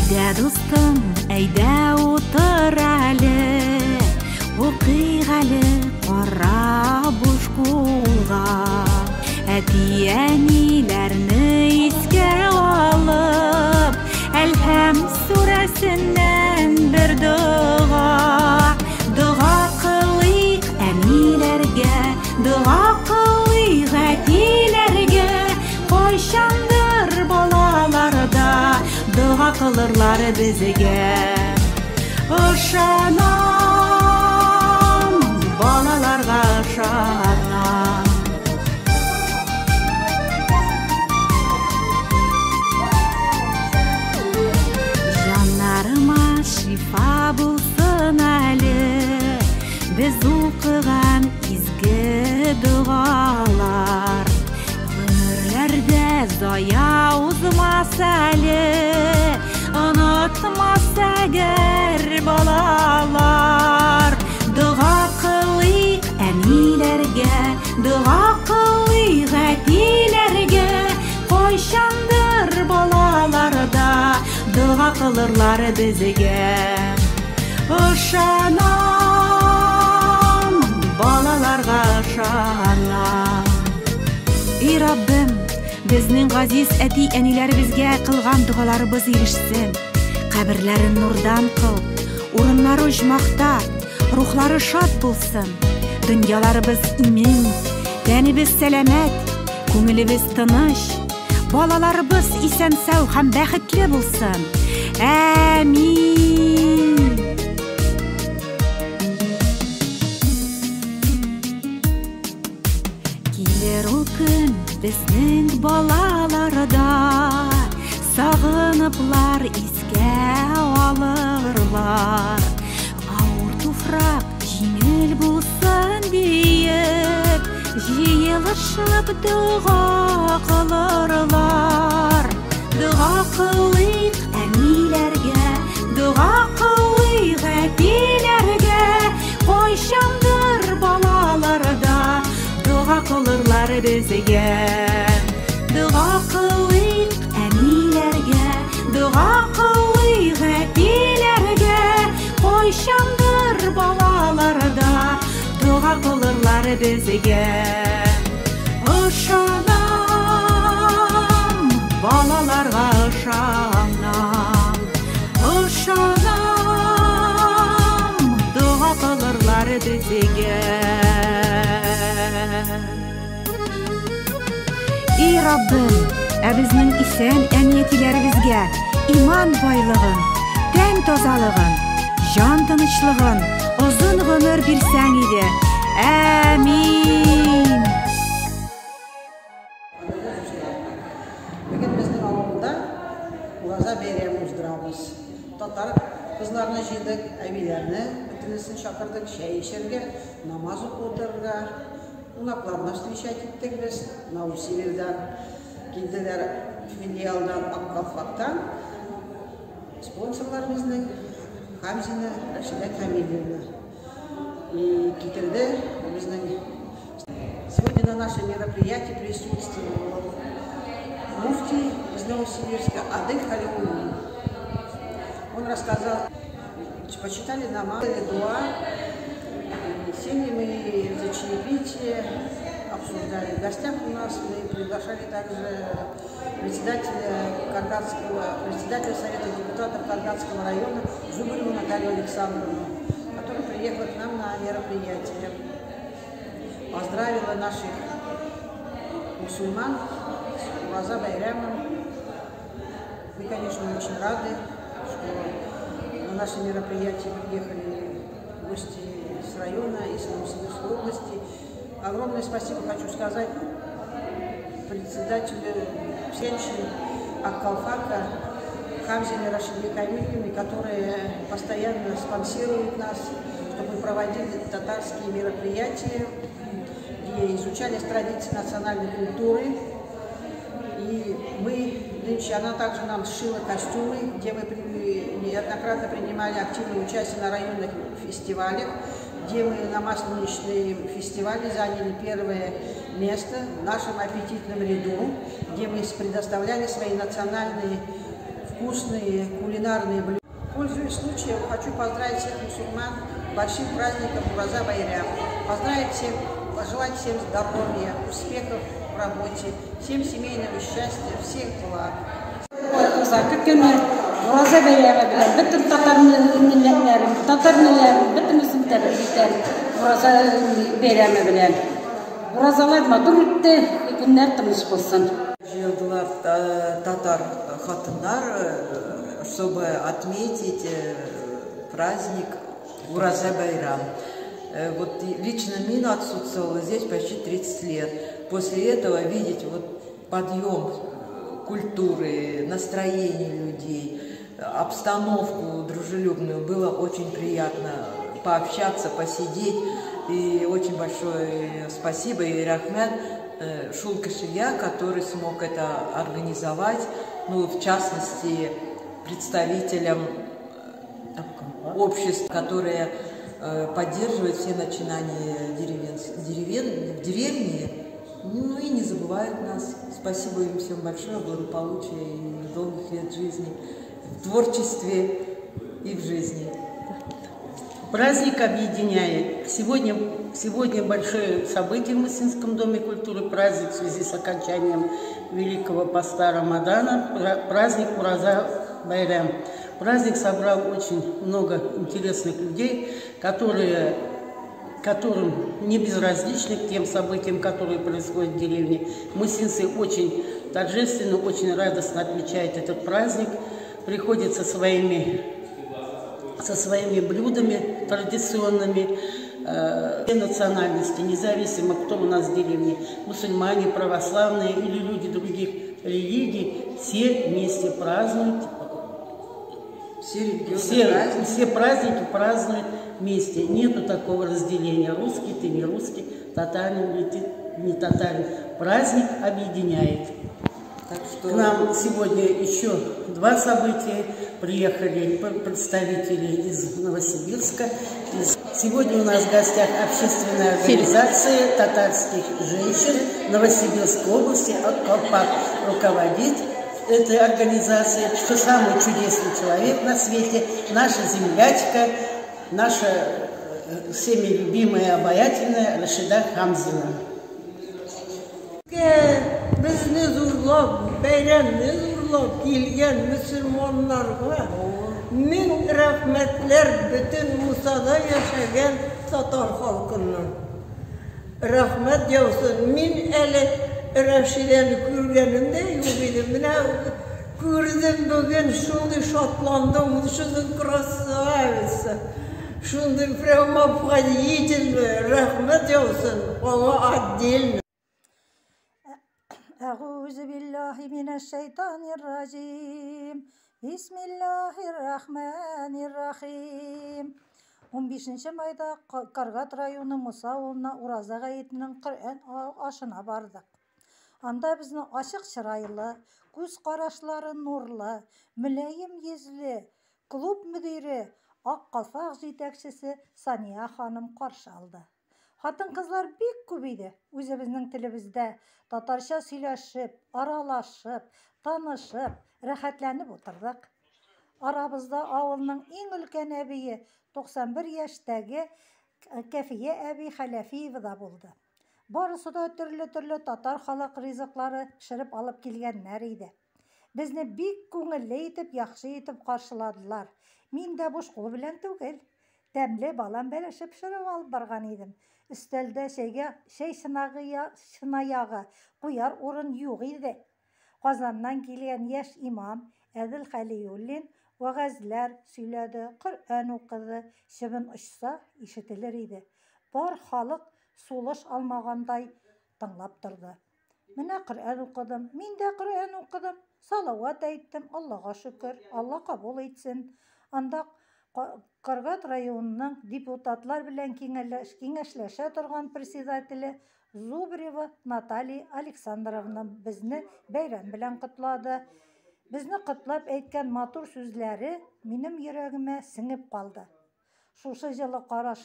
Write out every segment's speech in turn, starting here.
Әйдә, дустым, әйдә утыр әле, укыйк әле кара буш кулга. Әти-әниләрне искә алып, Әлхәм сүрәсеннән бер дога. Дога кылыйк әниләргә, дога кылыйк әтиләргә, кайчандыр балаларда дога кылырлар безгә. Ышанам, балаларга ышанам. Җаннарыма шифа булсын әле, без укыган изге догалар. Гомерләрдә зая узмас әле, онытмас әгәр балалар. Дога кылыйк әниләргә, дога кылыйк әтиләргә, кайчандыр балаларда дога кылырлар безгә. Ышанам, балаларга ышанам. Эй Раббым, безнең газиз әти-әниләребезгә кылган догаларыбыз ирешсен. Каберләрен нурдан кыл, урыннары оҗмахта, рухлары шат булсын. Дөньяларыбыз имин, тәнебез сәламәт, күңелебез тыныч, балаларыбыз исән-сау һәм бәхетле булсын. Әмин. Килер ул көн безнең балаларда, сагыныплар искә алырлар. Авыр туфрак җиңел булсын диеп, җыелышып дога кылырлар. Дога кылыйк әниләргә, дога кылыйк әтиләргә, кайчандыр балаларда дога кылырлар безгә. Дога кылыйк әниләргә, дога кылыйк әтиләргә, кайчандыр балаларда дога кылырлар безгә. Ышанам, балаларга ышанам. Ышанам, дога кылырлар безгә. Эй Раббым, ә безнең исән әни-әтиләребезгә иман байлыгын, тән тазалыгын, җан тынычлыгын, озын гомер бирсәң иде. Әмин. Бүген безнең авылда Ураза бәйрәме уздырабыз. Татар кызларны җыйдык, әбиләрне бөтенесен чакырдык, чәй эчәргә, намаз укып утырырга. Кунакларны встречать иттек без. Новосибирдан килделәр, филиалдан, Аккалфактан. Спонсорлар безнең Хамзина Рәшидә Камилевна. И китерде безнең. Сегодня на нашем мероприятии присутствовал муфтий из Новосибирска Адель Халиуллин. Он рассказал, почитали намаз, дуа, сели мы за чаепитие, обсуждали. В гостях у нас мы приглашали также председателя Совета депутатов Каргатского района Зубареву Наталью Александровну, которая приехала к нам на мероприятие. Поздравила наших мусульман с Ураза Байрамом. Мы, конечно, очень рады, что на наше мероприятие приехали гости с района, из Новосибирской области. Огромное спасибо хочу сказать председателю женщин Аккалфака Хамзине Рашиде Камилевне, которая постоянно спонсирует нас, чтобы мы проводили татарские мероприятия, где изучались традиции национальной культуры. И мы нынче, она также нам сшила костюмы, где мы неоднократно принимали активное участие на районных фестивалях, где мы на Масленичном фестивале заняли первое место в нашем аппетитном ряду, где мы предоставляли свои национальные вкусные кулинарные блюда. Пользуясь случаем, хочу поздравить всех мусульман большим праздником Ураза Байрам. Поздравить всех, пожелать всем здоровья, успехов в работе, всем семейного счастья, всех благ. Ураза бәйрәме белән бөтен татар милләтләрен, татар милләтен бөтенесен тәбрик итәм. Ураза бәйрәме белән. Уразалар матур үтте, көннәр тыныч булсын. Җыелдылар татар хатыннар, чтобы отметить праздник Ураза Байрам. Вот лично мин отсутствовала здесь почти 30 лет. После этого видеть вот подъем культуры, настроение людей, обстановку дружелюбную, было очень приятно пообщаться, посидеть. И очень большое спасибо и рәхмәт шул кешегә, который смог это организовать, ну, в частности, представителям обществ, которые поддерживают все начинания деревен, в деревне, ну и не забывают нас. Спасибо им всем большое, благополучия и долгих лет жизни в творчестве и в жизни. Праздник объединяет. Сегодня большое событие в Мусинском доме культуры. Праздник в связи с окончанием Великого поста Рамадана. Праздник Ураза Байрам. Праздник собрал очень много интересных людей, которым не безразличны к тем событиям, которые происходят в деревне. Мусинцы очень торжественно, очень радостно отмечают этот праздник, приходят со своими блюдами традиционными, национальности, независимо, кто у нас в деревне, мусульмане, православные или люди других религий, все вместе празднуют. Все, все праздники празднуют вместе. Нету такого разделения: русский ты, не русский, татарин или ты, не татарин. Праздник объединяет. Так что. К нам сегодня еще два события. Приехали представители из Новосибирска. Сегодня у нас в гостях общественная организация татарских женщин Новосибирской области «Колпак». Руководит этой организацией, что самый чудесный человек на свете, наша землячка, наша всеми любимая, обаятельная Рашида Хамзина. Безне зурлап, бәйрәмне зурлап килгән мөселманнарга мең рәхмәтләр бөтен Мусада яшәгән татар халкыннан. Рәхмәт яусын. Мин әле Рәшидәне күргәнем дә юк иде. Менә күрдем бүген, шундый шатландым, шундый красавица. Шундый прямо обходительный. Рәхмәт яусын. Аңа отдельно. أعوذ بالله من الشيطان الرجيم، بسم الله الرحمن الرحيم. 15 майда Каргат районы Муса авылына Ураза гаетенең Коръән ашына бардык. Анда безне ачык чырайлы, күз карашлары нурлы, мөлаем йөзле клуб мөдире, Ак калфак җитәкчесе Сания ханым каршы алды. Хатын-кызлар бик күп иде. Үзебезнең телебездә татарча сөйләшеп, аралашып, танышып, рәхәтләнеп утырдык. Арабызда авылның иң өлкән әбие, 91 яшьтәге Кәфия әби Хәләфиева да булды. Барысы да төрле-төрле татар халык ризыклары пешереп алып килгәннәр иде. Безне бик күңелле итеп, яхшы итеп каршыладылар. Мин дә буш кул белән түгел. Тәмле балан бәлеше пешереп алып барган идем. Өстәлдә чәйгә чәй чынаягы куяр урын юк иде. Казаннан килгән яшь имам Әдел Хәлиуллин вәгазьләр сөйләде, Коръән укыды, чебен очса ишетелер иде. Бар халык сулыш алмагандай тыңлап торды. Менә Коръән укыдым, мин дә Коръән укыдым, салават әйттем, Аллага шөкер, Алла кабул итсен. Анда Каргат районының депутатлар белән киңәшләшә торган председателе Зубрева Наталья Александровна безне бәйрәм белән котлады. Безне котлап әйткән матур сүзләре минем йөрәгемә сеңеп калды. Шушы җылы караш,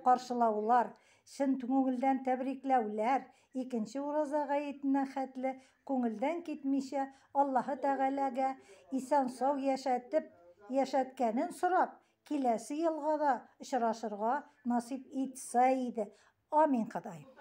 каршылаулар, чын күңелдән тәбрикләүләр икенче Ураза гаетенә хәтле күңелдән китмичә, Аллаһы Тәгаләгә исән-сау яшәтеп, яшәткәнен сорап, киләсе елга да очрашырга насыйп итсә иде. Амин, Ходаем.